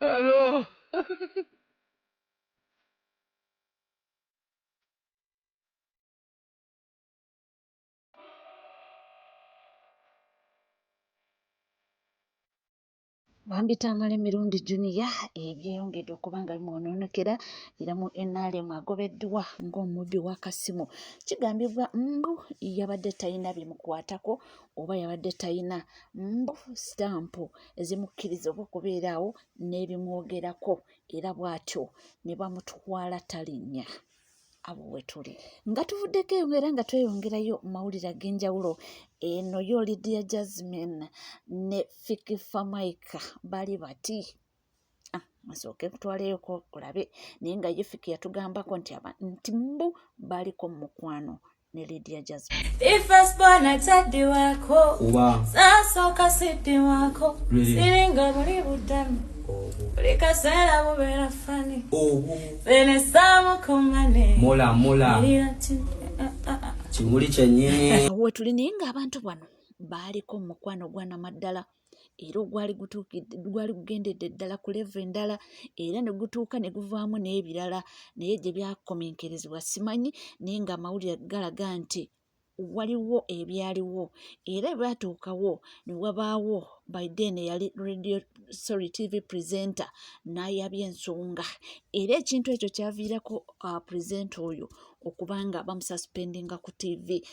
Hello. Bambi Tamale Mirundi Junior ebyeyongedde okuba nga bimwonoonekera era mu NRM agobeddwa ng'omubbi w'akasimu. Kigambibwa mbu yabadde talina bimukwatako oba yabadde talina mbu sitampu ezimukkiriza oba okubeera awo n'ebimwogerako era bw'atyo ne bamutwala talinnya. Awo wetuli nga tuvuddeko eyo era nga tweyongerayo mu mawulire ag'enjawulo. Eno yo Lydia Jazmine ne Fik Fameica bali bati. Nsooke nkutwaleyoko olabe, naye nga ye Fik yatugambako nti nti mbu baliko mu mukwano ne Lydia Jazmine. The first born atadde wako. Oba. Sasooka sidde wako. Really? Siringa buli buddamu. Obu. Buli kaseera bubeera funny. Obu. Fene saamukomane. Mola mola. Erira ah. Kimuli kyennyini. Awo wetuli naye ng'abantu bano baaliko mu mukwano gwa namaddala era ogwali gutuukidde, gwali gugendedde ddala ku level endala era ne gutuuka ne guvaamu n'ebirala, naye gye byakomenkerezebwa simanyi, naye ng'amawulire galaga nti waliwo ebyaliwo era byatuukawo ne wabaawo by then eyali radio, sorry, TV presenter n'ayabya ensonga, era ekintu ekyo kyaviirako presenter oyo okuba nga bamususpendinga ku TV.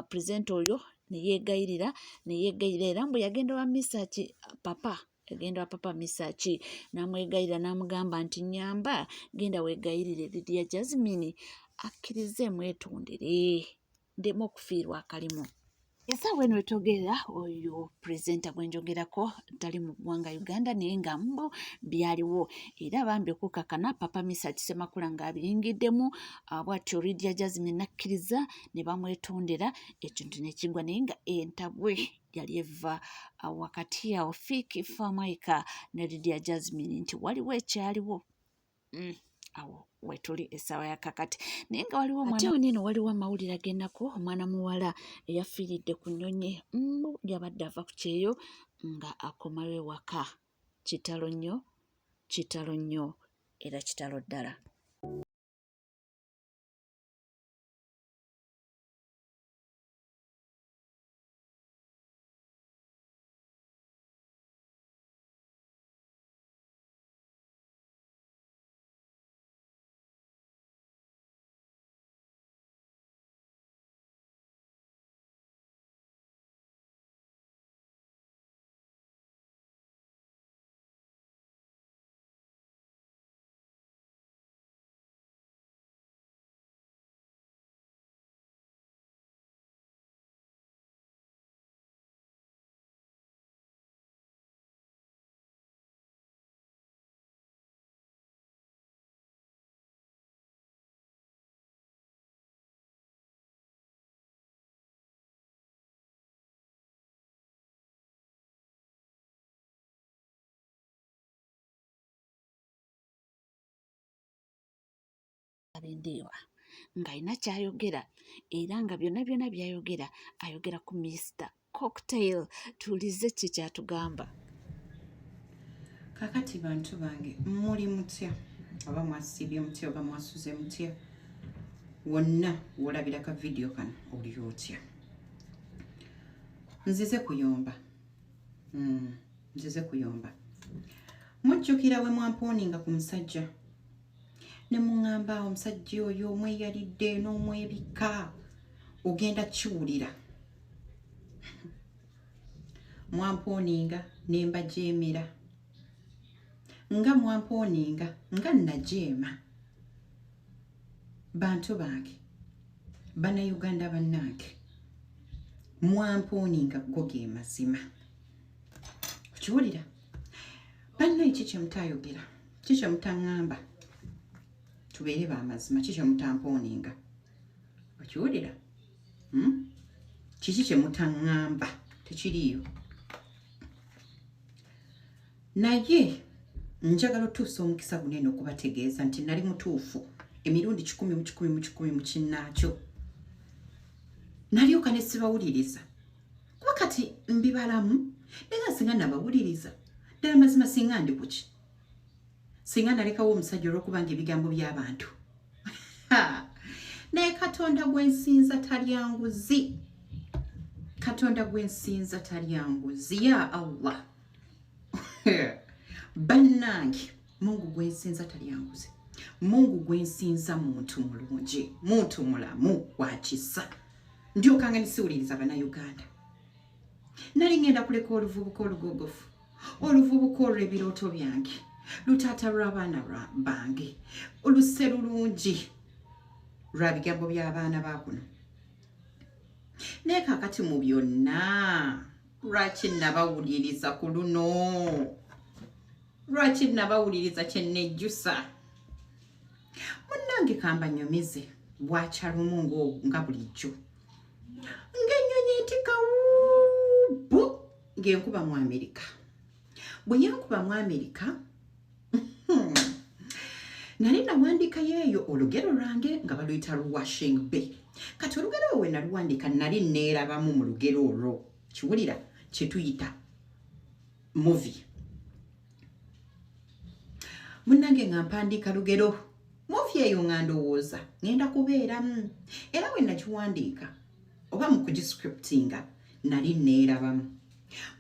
Presenter oyo ne yeegayirira, ne yeegayirira era mbu yagenda wa Misaki papa, yagenda wa papa Misaki n'amwegayirira n'amugamba nti nnyamba genda weegayirire Lydia Jazmine akkirize mwetondere ndeme okufiirwa akalimu. Essaawa eno wetwogerera oyo presenter gwe njogerako tali mu ggwanga Uganda, naye nga mbu byaliwo era bambi okukakkana papa Misaki Ssemakula ng'abiyingiddemu, bw'atyo Lydia Jazmine n'akkiriza ne bamwetondera ekintu ne kigwa, naye nga entabwe yali eva wakati awo Fik Fameica ne Lydia Jazmine nti waliwo ekyaliwo. Awo wetuli essaawa ya kakati, naye nga waliwo omwana. Ate wano eno waliwo amawulire ag'ennaku, omwana muwala eyafiiridde ku nnyonyi mbu yabadde ava ku kyeyo nga akomawo ewaka. Kitalo nnyo, kitalo nnyo era kitalo ddala. Bindeeba ng'alina ky'ayogera era nga byonna byonna by'ayogera ayogera ku Mister Cocktail. Tuwulize ki ky'atugamba. Kakati bantu bange muli mutya, oba mwasiibye mutya, oba mwasuze mutya, wonna w'olabira ka vidiyo kano oli otya? Nzize kuyomba. Nzize kuyomba. Mujjukira we mwampooninga ku musajja ne muŋŋamba omusajja oyo omweyalidde n'omwebika ogenda kiwulira. Mwampooninga ne mbajeemera, nga mwampooninga nga najeema. Bantu bange, bannayuganda bannange, mwampooninga go ge mazima. Okiwulira? Bannaye ki kye mutaayogera? Ki kye mutaŋŋamba? Tubeere ba mazima, ki kye mutampooninga? Okiwulira? Kiki kye mutaŋŋamba? Tekiriiyo. Naye njagala otuusa omukisa guno eno okubategeeza nti nali mutuufu emirundi kikumi mu kikumi mu kikumi mu kinnaakyo. Nalyoka ne sibawuliriza. Kuba kati mbibalamu, naye nga singa nabawuliriza. Ddala mazima singa ndi kuki, singa nalekawo omusajja olw'okubanga ebigambo by'abantu. Naye Katonda gwensinza talyanguzi, Katonda gwensinza talyanguzi. Ya Allah, bannange, Mungu gwensinza talyanguzi. Mungu gwensinza muntu mulungi, muntu mulamu wa kisa. Ndyokanga nisiwuliriza Bannayuganda. Nali ngenda kuleka oluvubuka olugogofu, oluvubuka olw'ebirooto byange, lutaata lw'abaana bange, oluse lulungi lwa bigambo by'abaana ba kuno. Naye kaakati mu byonna, lwaki nabawuliriza ku luno? Lwaki nabawuliriza? Kyenejjusa, munnange, kambanyumize bwakyalumu nga bulijjo, ng'ennyonyi etikawubu ng'enkuba mu Amerika. Bwe yankuba mu Amerika, nali nawandiikayo eyo olugero lwange nga baluyita Washing Bay. Kati olugero olwo we naluwandiika, nali neerabamu mu lugero olwo. Kiwulira kyetuyita movie. Munnange, nga mpandiika lugero, movie eyo nga ndowooza ngenda kubeeramu, era bwe nakiwandiika oba mu kugiscriptinga, nali neerabamu.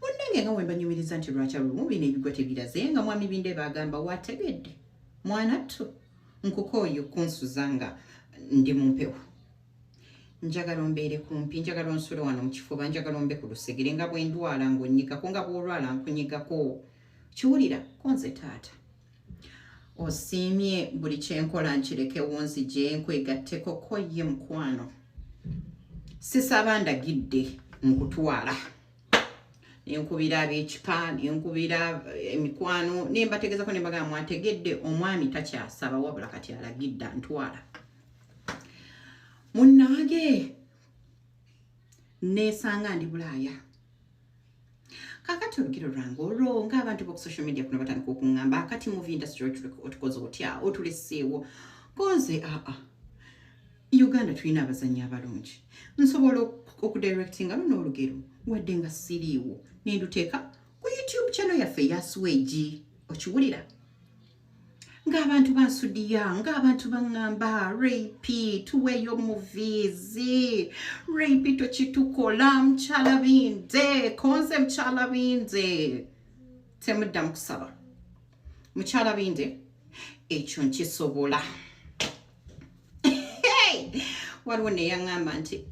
Munnange, nga wembanyumiriza nti lwakya lumu bino ebigwa tebiraze, nga mwami Binde bagamba, "Wategedde mwana ttu, nkukooyo kunsuza nga ndi mu mpewo. Njagala ombeere kumpi, njagala onsule wano mu kifuba, njagala ombe ku lusegere, nga bwe ndwala ng'onnyigako, nga bw'olwala nkunyigako." Kiwulira ko nze taata osiimye buli kyenkola nkirekewo nzije nkwegatteko. Ko ye mukwano, sisaba, ndagidde nkutwala. Nenkubira ab'ekika, nenkubira emikwano, nembategeezako, nembagamba, "Mwategedde, omwami takyasaba, wabula kati alagidde ntwala." Munnange, neesanga ndi Bulaaya. Kakati olugero lwange olwo, ng'abantu boku social media kuno batandika okuŋŋamba, "Akati movie industry otukoze otya? Otuleseewo." Konze, aa, Uganda tulina abazanyi abalungi, nsobola okudirectinga luno olugero wadde nga siriiwo, nenduteeka ku YouTube channel yaffe eya Swegi. Okiwulira ng'abantu bansudiya, ng'abantu baŋŋamba, "Rape, tuweeyo movies, Rape, tokitukola mukyala Binde." Konze mukyala Binde, temuddamu kusaba. Mukyala Binde, ekyo nkisobola. Waliwo neyaŋŋamba nti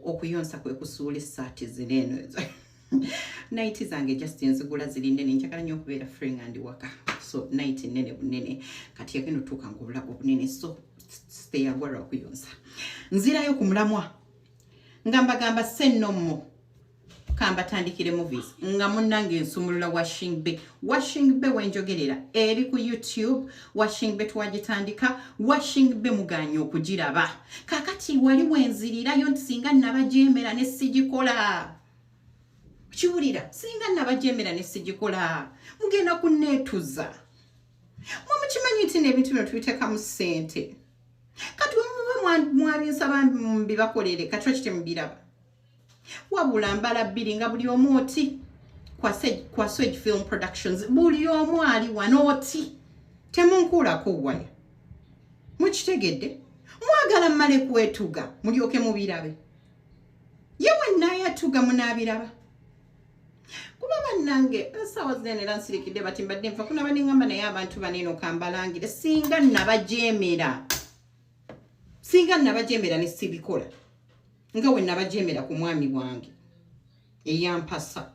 okuyonsa kwe kusuula essaati zino eno ezo nightie zange, just nzigula ziri nnene, njagala nnyo okubeera free nga ndi waka, so nightie nnene bunene. Kati yagenda otuuka nga obulago bunene, so teyagwa lwakuyonsa. Nzirayo ku mulamwa nga mbagamba sennommo, kambatandikire movies. Nga munnange nsumulula Washing Bay. Washing Bay wenjogerera eri ku YouTube. Washing Bay twagitandika, Washing Bay muganye okugiraba. Kakati wali wenzirirayo nti singa nabajemera ne sigikola. Kiwulira, singa nabajemera ne sigikola, mugenda kuneetuza. Mwe mukimanyi nti n'ebintu bino tubiteekamu ssente. Kati wemuba mwabinsaba mbibakolere, kati lwaki temubiraba? Wabula mbala bbiri nga buli omu oti kwa Swage Film Productions, buli omu ali wano oti temunkuulako waya. Mukitegedde? Mwagala mmale kwetuga mulyoke mubirabe? Ye wennaayatuga munaabiraba. Kuba bannange, essaawa zinene era nsirikidde bati mbadde nfa kunaba, neŋŋamba naye abantu baneeno kambalangire, singa nabajemera, singa nabajemera ne sibikola nga we nabajemera ku mwami wange eyampasa.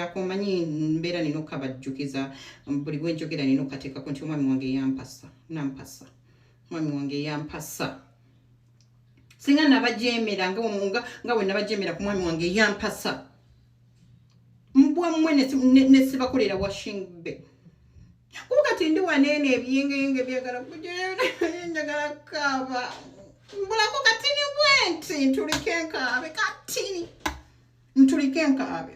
Akomanyi mbeera nina okukabajjukiza buli bwenjogera, nina okukateekako nti omwami wange eyampasa, nampasa, omwami wange eyampasa. Singa nabajemera nga we nabajemera ku mwami wange eyampasa, mbwammwe ne sibakolera Washing Bay. Kuba kati ndi waneeno, ebiyengeyenge byagala, njagala kaaba, mbulako katini bwenti ntulike nkaabe, katini ntulike nkaabe.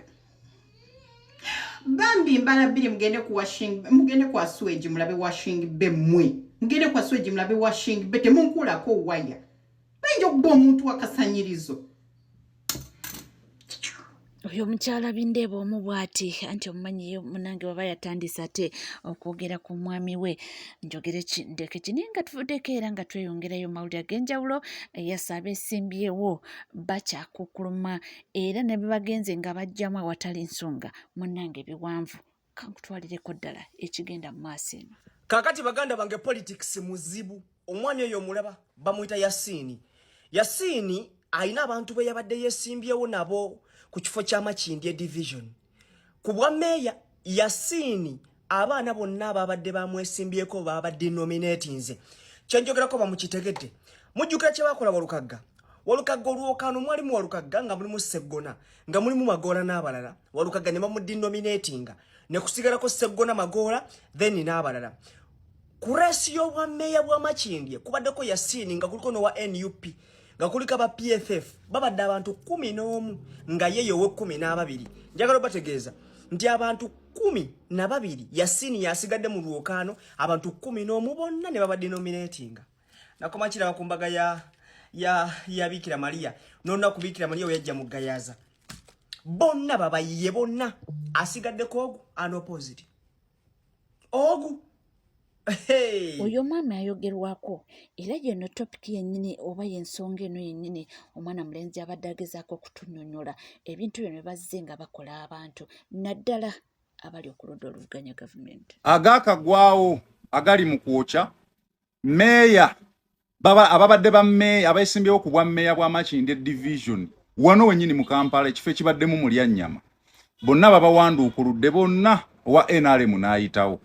Bambi mbala bbiri, mugende ku Washing, mugende kwa Swage mulabe Washing Bay. Mmwe mugende kwa Swage mulabe Washing Bay, temunkuulako waya. Bayinza okuba omuntu wakasanyirizo. Oyo omukyala Bindeeba omu bw'ati, anti omumanyi ye munnange bw'aba yatandise ate okwogera ku mwami we, njogere ki ndeke ki? Naye nga tuvuddeko era nga tweyongerayo mu mawulire ag'enjawulo, Yasa abeesimbyewo bakyakukkuluma era ne bwe bagenze nga baggyamu awatali nsonga, munnange biwanvu. Kankutwalireko ddala ekigenda mu maaso eno. Kakati baganda bange, politics muzibu. Omwami oyo omulaba bamuyita Yasiini. Yasiini alina abantu be yabadde yesimbyewo nabo ku kifo kya Makindye Division ku bwa meeya. Yasiini abaana bonna ababadde bamwesimbyeko babadde nominatinze. Kyenjogerako bamukitegedde. Mujjukira kye bakola Walukagga. Walukagga olwokano mwalimu Walukagga nga mulimu Seggona, nga mulimu Magoola n'abalala. Walukagga ne bamudinominatinga ne kusigalako Seggona, Magoola, then n'abalala. Ku race y'obwammeeya bwa Makindye kubaddeko Yasiini, nga kuliko n'owa NUP, nga kuliko aba PFF. Babadde abantu 11, nga ye yowe 12. Njagala obategeeza nti abantu 12, Yasiini yasigadde mu lwokaano, abantu 11 bonna ne babadenominatinga. Nakoma kiraba ku mbaga ya Bikira Maria, n'olunaku Bikira Maria we yajja mu Gayaza, bonna babayiye bonna, asigaddeko ogu unopposed ogu. Hey! Oyo omwami ayogerwako era yeno topic yennyini oba y'ensonga eno yennyini omwana mulenzi abadde agezaako okutunnyonnyola ebintu bino bye bazze nga bakola abantu, naddala abali ku ludda oluvuganya gavumenti. Agaakagwawo agali mu kwokya meeya, baba ababadde ba meeya abeesimbyewo ku bwa meeya bwa Makindye Division wano wennyini mu Kampala, ekifo ekibaddemu Mulyannyama, bonna babawanduukuludde bonna, owa NRM n'ayitawo.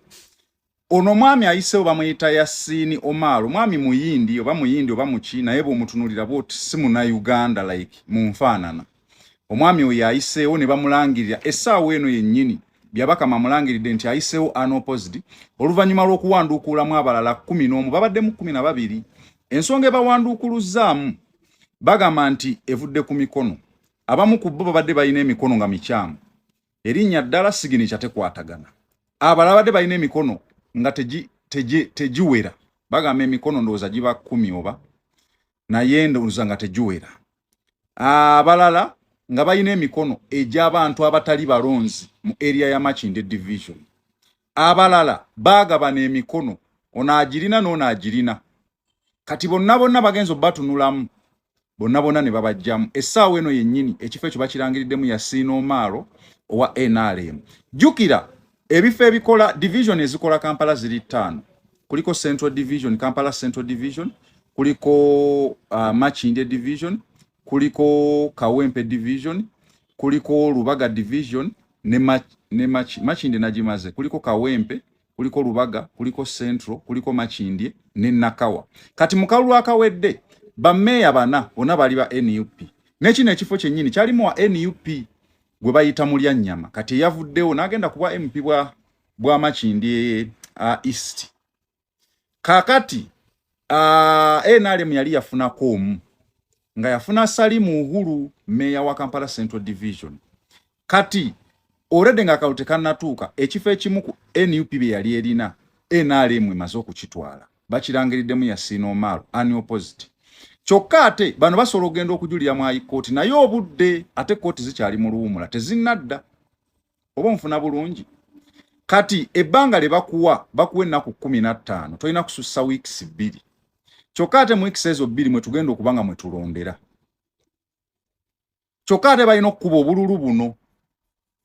Ono omwami ayiseewo bamuyita Yasiini Omar, omwami Muyindi oba Muyindi oba muki, naye bw'omutunuulira bwoti si Munnayuganda like mu nfaanana. Omwami oyo ayiseewo ne bamulangirira essaawa eno yennyini. Byabakama amulangiridde nti ayiseewo unopposed oluvannyuma lw'okuwanduukuulamu abalala 11, babaddemu 12. Ensonga ebawanduukuluzzaamu bagamba nti evudde ku mikono. Abamu ku bo babadde balina emikono nga mikyamu, erinnya ddala, signature tekwatagana. Abalala babadde balina emikono nga tegiwera. Bagamba emikono ndowooza giba 10 oba, naye ndowooza nga tegiwera. Abalala nga balina emikono egy'abantu abatali balonzi mu area ya Makindye Division. Abalala baagabana emikono, ono agirina n'ono agirina. Kati bonna bonna bagenza obatunulamu bonna bonna ne babajjamu. Essaawa eno yennyini ekifo ekyo bakirangiriddemu Yasiina Omaaro owa NRM. Jjukira ebifo ebikola division ezikola Kampala ziri ttaano. Kuliko Central Division, Kampala Central Division, kuliko Makindye Division, kuliko Kawempe Division, kuliko Lubaga Division ne Makindye nagimaze. Kuliko Kawempe, kuliko Lubaga, kuliko Central, kuliko Makindye ne Nakawa. Kati mu kalulu akawedde bammeeya bana bonna bali ba NUP, nekino ekifo kyennyini kyalimu wa NUP gwe bayita Mulyannyama. Kati eyavuddewo n'agenda ku bwa MP bwa Makindye East. Kaakati NRM yali yafunako omu, nga yafuna Salimu Uhuru, meeya wa Kampala Central Division. Kati already nga akalulu tekannatuuka, ekifo ekimu ku NUP bye yali erina NRM emaze okukitwala, bakirangiriddemu Yasiina Omaro unopposed. Kyokka ate bano basobola okugenda okujulira mu High Court, naye obudde ate kooti zikyali mu luwumula, tezinnadda oba onfuna bulungi. Kati ebbanga lye bakuwa, bakuwa ennaku 15, tolina kusussa weeks 2. Kyokka ate mu weeks ezo 2 mwe tugenda okuba nga mwe tulondera. Kyokka ate balina okukuba obululu buno.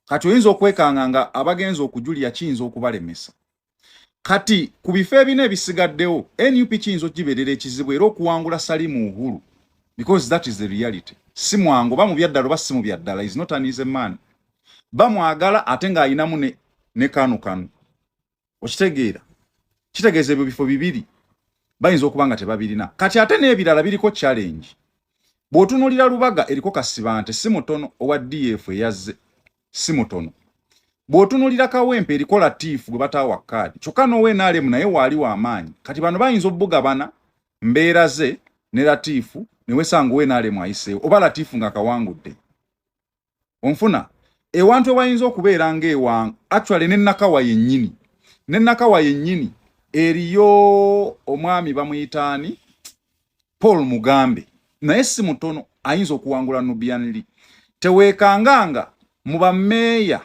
Kati oyinza okwekanga nga abagenza okujulira kiyinza okubalemesa. Kati ku bifo ebina ebisigaddewo, NUP kiyinza okugibeerera ekizibu era okuwangula Salimu Uhuru, because that is the reality. Si mwangu, oba mu byaddala oba si mu byaddala, is not an easy man. Bamwagala ate ng'ayinamu ne kanu kanu, okitegeera? Kitegeeza ebyo bifo bibiri bayinza okuba nga tebabirina. Kati ate n'ebirala biriko challenge. Bw'otunuulira Lubaga eriko Kasibante, si mutono, owa DF eyazze, si mutono. Bw'otunuulira Kawempe eriko Latiifu gwe bataawa kaadi, kyokka n'owa NRM naye waali w'amaanyi. Kati bano bayinza obbugabana mbeera ze ne Latiifu, ne wesanga owa NRM ayiseewo oba Latiifu ng'akawangudde. Onfuna ewantu ewayinza okubeera ng'ewangu actually ne Nakawa yennyini, ne Nakawa yennyini eriyo omwami bamuyitaani Paul Mugambe, naye si mutono, ayinza okuwangula Nubian Lee. Teweekanganga. Mu bameeya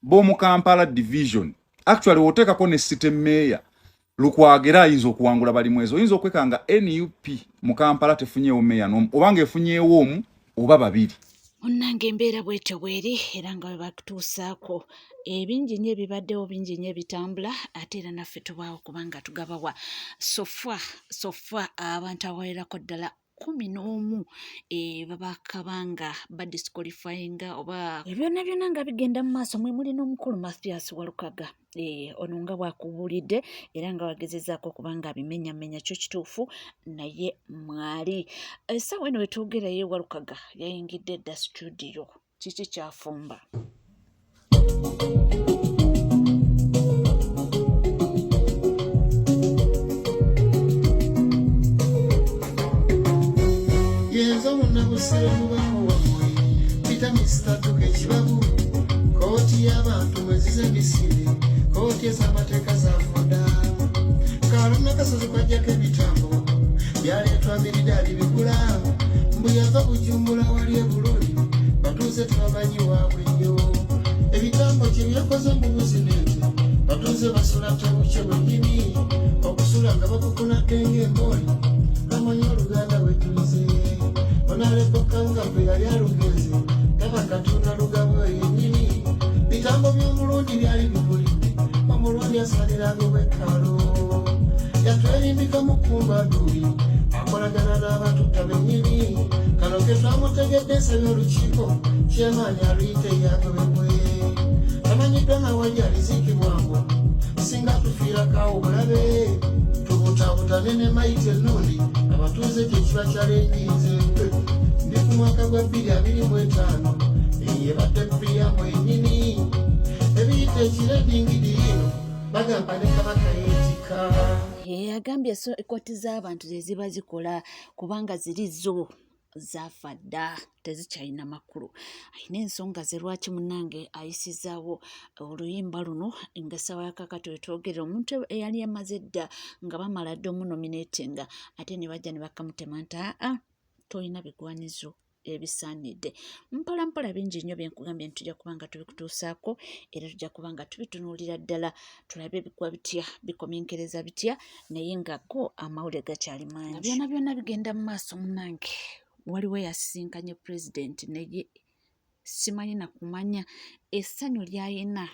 b'omu Kampala division, actually woteekako ne city meeya Lukwago era ayinza okuwangula Balimwezo. Oyinza okwekanga NUP mu Kampala tefunyeewo meeya n'omu, oba ng'efunyeewo omu oba babiri. Munnange embeera bwetyo bweri era nga bwe bakutuusaako ebingi nnyo ebibaddewo, bingi nnyo ebitambula, ate era naffe tubaawo kubanga tugabawa. Sofa sofa abantu abawererako ddala 11 babakabanga badisqualifyinga oba ebyonna byonna nga bigenda mu maaso. Mwe muli n'omukulu Mathias Walukaga, ono nga bw'akubuulidde era nga wagezezaako okuba nga abimenyamenya, kyo kituufu naye mwali. Essaawa eno wetwogera ye Walukaga yayingidde dda studio. Kiki kyafumba? Yenze omunnabusiro mubaka wammwe Peter Mr. Duke Ekibabu. Kooti y'abantu mwezize emisinde, kooti ez'amateeka zafunda. Kaluna kasozi kwajjako ebitambo byaleetwa miridaali bigula, mbu yava Bujumbula wali e Burundi, batuuze tebamanyi waabwe nnyo. Ebitambo kye byakoze mu buzinenti, batuuze basula tebukye bwennyini, okusula nga bakukunadde ng'embooli. Bamanyi Oluganda bwetulize onalebokanga bwe yali alugenze taba Katonda lugabo yennyini. Bitambo by'omulundi byali bibulidde, omulundi asaliranga obwekkaalo, yatwerimbika mu kumbaduuli, akolagana n'abatutta bennyini. Kano ke twamutegedde, nsabye olukiiko kyemaanyi aluyite yagobebwe, tamanyiddwa nawali aliziikibwangu. Singa tufiirako awo bulabe tubutaabutane ne mayiti ennundi, abatuuze gye kiba kyalenjinze. Ndi ku mwaka gwa 2025, eyebadde priyamu ennyini ebiyita ekiredingidi ino, bagamba ne Kabaka yeetika. Agambye so ekooti z'abantu ze ziba zikola kubanga ziri zo zaafa dda, tezikyalina makulu. Alina ensonga ze lwaki munnange ayisizaawo oluyimba luno nga essaawa ya kaakati wetwogerera omuntu eyali amaze edda nga bamala dda omunominatinga, ate ne bajja ne bakamutema nti aa tolina bigwanizo ebisaanidde. Mpola mpola bingi nnyo byenkugambye nti tujja kuba nga tubikutuusaako era tujja kuba nga tubitunuulira ddala, tulabe bigwa bitya, bikomyenkereza bitya, naye nga go amawulire gakyali mangi. Byonna byonna bigenda mu maaso. Munnange waliwo eyasisinkanye pulezidenti, naye simanyi nakumanya essanyu ly'ayina,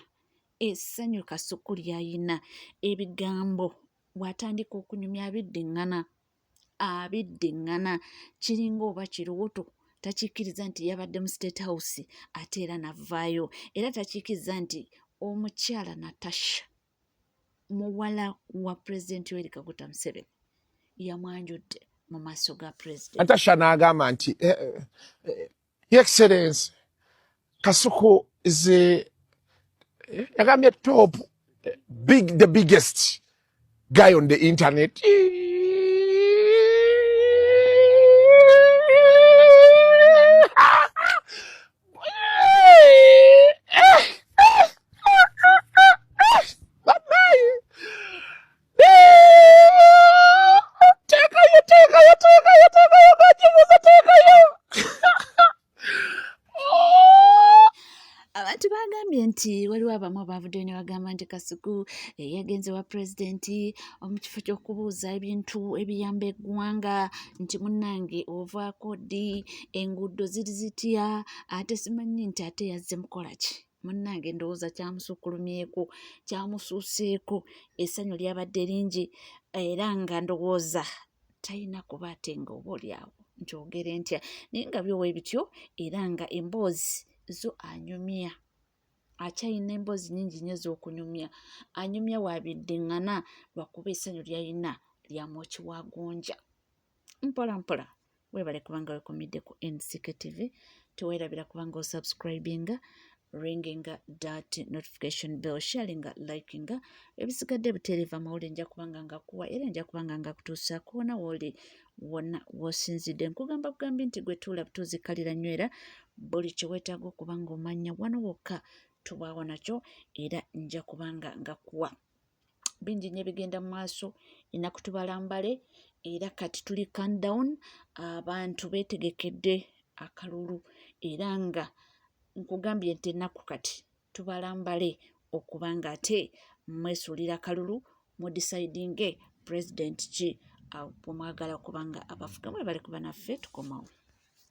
essanyu Kasuku ly'ayina, ebigambo bw'atandika okunyumya abiddiŋŋana, abiddiŋŋana, kiringa oba kirooto. Takikkiriza nti yabadde mu State House ate era navaayo, era takikkiriza nti omukyala Natasha muwala wa Pulezidenti Yoweri Kaguta Museveni yamwanjudde mu maaso ga pulezidenti. Natasha n'agamba nti Excellence Kasuku is a, yagambye top big, the biggest guy on the internet. Teekayo, teekayo, teekayo, teekayo, gakibuuza, teekayo. Abantu bagambye nti waliwo abamu abavuddeyo ne bagamba nti Kasuku yagenze wa pulezidenti mu kifo ky'okubuuza ebintu ebiyamba eggwanga, nti munnange ovaako ddi, enguudo ziri zitya, ate simanyi nti ate yazze mukola ki. Munnange ndowooza kyamusukkulumyeko, kyamusuuseeko, essanyu lyabadde lingi era nga ndowooza talina kuba ate nga oba oli awo nkyogere ntya, naye nga byowa ebityo era nga emboozi zo anyumya, akyalina emboozi nnyingi nnyo ez'okunyumya, anyumya waabiddiŋŋana lwakuba essanyu ly'alina lya mwoki wa gonja. Mpola mpola weebale kubanga weekumidde ku NCK TV, teweerabira kubanga osubscribinga, ringinga that notification bell, sharinga, likinga, ebisigadde butereeva amawulire nja kubanga ngakuwa era nja kubanga ngakutuusaako wona wooli, wonna w'osinzidde. Nkugamba bugambi nti gwe tuula butuuzi, kalira nywera, buli kye weetaaga okuba nga omanya wano wokka tubaawo nakyo era nja kubanga ngakuwa. Bingi nnyo ebigenda mu maaso, ennaku tubalambale era kati tuli countdown, abantu beetegekedde akalulu era nga Nkugambye nti ennaku kati tubalambale okuba nga ate mwesuulira kalulu mudisaidinge pulezidenti ki bwemwagala okuba nga abafuga. Mwebale kuba naffe, tukomawo.